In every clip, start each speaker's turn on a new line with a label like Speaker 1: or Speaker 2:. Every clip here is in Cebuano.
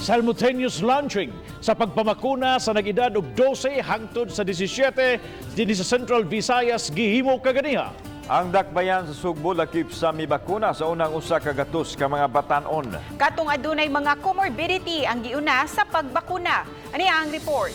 Speaker 1: Simultaneous launching sa pagpamakuna sa nag-edad og 12 hangtod sa 17 dinhi sa Central Visayas gihimo kaganiha.
Speaker 2: Ang dakbayan sa Sugbo lakip sa mibakuna sa unang 100 ka mga batan-on.
Speaker 3: Katong adunay mga comorbidity ang giuna sa pagbakuna. Ani ang report.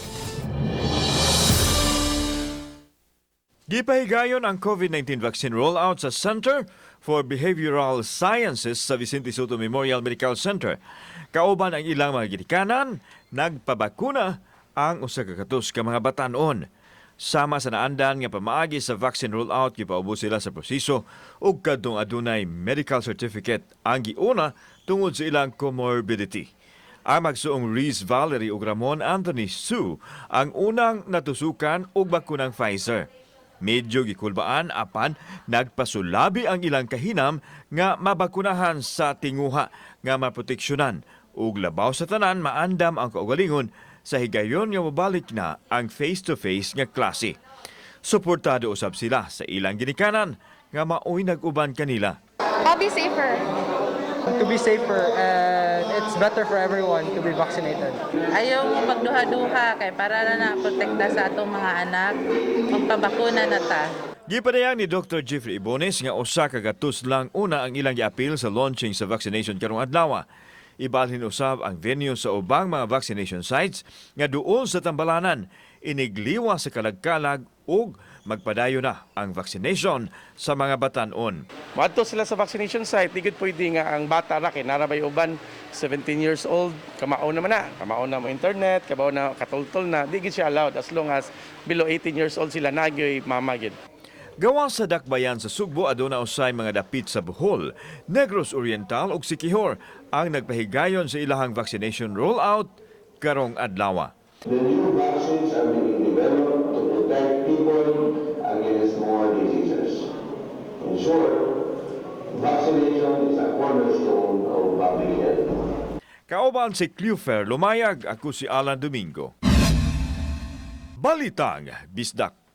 Speaker 2: Gipahigayon ang COVID-19 vaccine rollout sa Center for Behavioral Sciences sa Vicente Sotto Memorial Medical Center. Kauban ang ilang mga gitikanan, nagpabakuna ang 100 ka mga batan-on. Sama sa naandan nga pamaagi sa vaccine rollout, gipaubos sila sa proseso ug kadtong adunay medical certificate ang giuna tungod sa ilang comorbidity. Ang magsuong Reese Valerie ug Ramon Anthony Sue ang unang natusukan og bakunang Pfizer. Medyo gikulbaan apan nagpasulabi ang ilang kahinam nga mabakunahan sa tinguha nga maproteksyonan ug labaw sa tanan maandam ang kaugalingon sa higayon nga mobalik na ang face-to-face nga klase. Suportado usab sila sa ilang ginikanan nga maoy nag-uban kanila.
Speaker 4: I'll be safer.
Speaker 5: To be safer and it's better for everyone to be vaccinated.
Speaker 6: Ayaw mo pagduha-duha kay para na na protekta sa atong mga anak. Magpabakuna na ta.
Speaker 2: Gipadayag ni Dr. Jeffrey Ibones nga 100 lang una ang ilang giapil sa launching sa vaccination karong adlaw. Ibalhin usab ang venue sa ubang mga vaccination sites nga duol sa Tambalanan, inigliwa sa Kalagkalag ug magpadayon na ang vaccination sa mga batan-on.
Speaker 7: Moadto sila sa vaccination site, di gud pwede nga ang bata ra kay nara bay uban 17 years old, kamao naman na, kamao na mo internet, kabaw na katultol na, di gid siya allowed as long as below 18 years old sila nagyoy mama gid.
Speaker 2: Gawa sa dakbayan sa Sugbo, aduna usay mga dapit sa Bohol, Negros Oriental ug Siquijor ang nagpahigayon sa ilahang vaccination rollout karong adlaw.
Speaker 8: The new vaccines are being developed to protect people against more diseases. In short, vaccination is a cornerstone of public health.
Speaker 2: Kauban si Clufer Lumayag, ako si Alan Domingo. Balitang Bisdak.